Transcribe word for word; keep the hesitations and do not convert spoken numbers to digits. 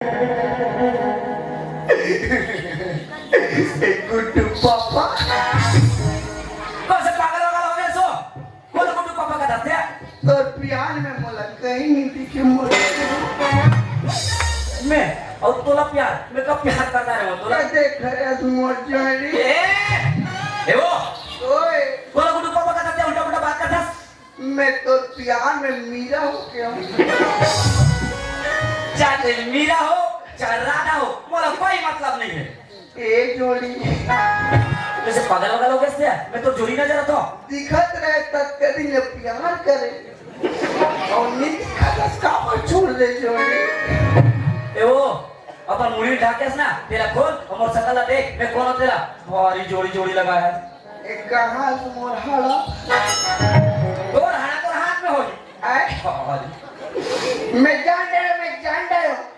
ए Guddu papa. कौन से पागल वागल हो गए सो? कौन गुड्डू पापा का दस है? तोर प्यार में मोला कहीं नहीं दिखे मोर। मैं और तोला प्यार, मैं कब प्यार करता रहे तोला? देख घरे मोर जोड़ी। ए, ए वो, ओए। कौन गुड्डू पापा का दस है? उल्टा पुल्टा बात करता। मैं तो प्यार में मीरा हो गया हूँ। चाहे मीरा हो, चाहे राधा हो, मोला कोई मतलब नहीं है। ए जोड़ी। जैसे पागल वागल हो गया इससे, मैं तो जोड़ी ना जरा तो। दिखत रहे तब कभी ने प्यार करे। और नहीं दिखत, का पर छोड़ दे जोड़ी। ए वो, अपन मुड़ी ढाकेस ना, तेला खोल, और मोर सकल ला देख, मैं कौन हूँ तेला। भारी जोड़ी जोड़ी लगा है। ए, कहाँ से मोर हाड़ा? तोर हाड़ा तोर हाथ में होई। आए? भारी। मैं जान डरे, मैं जान डरे।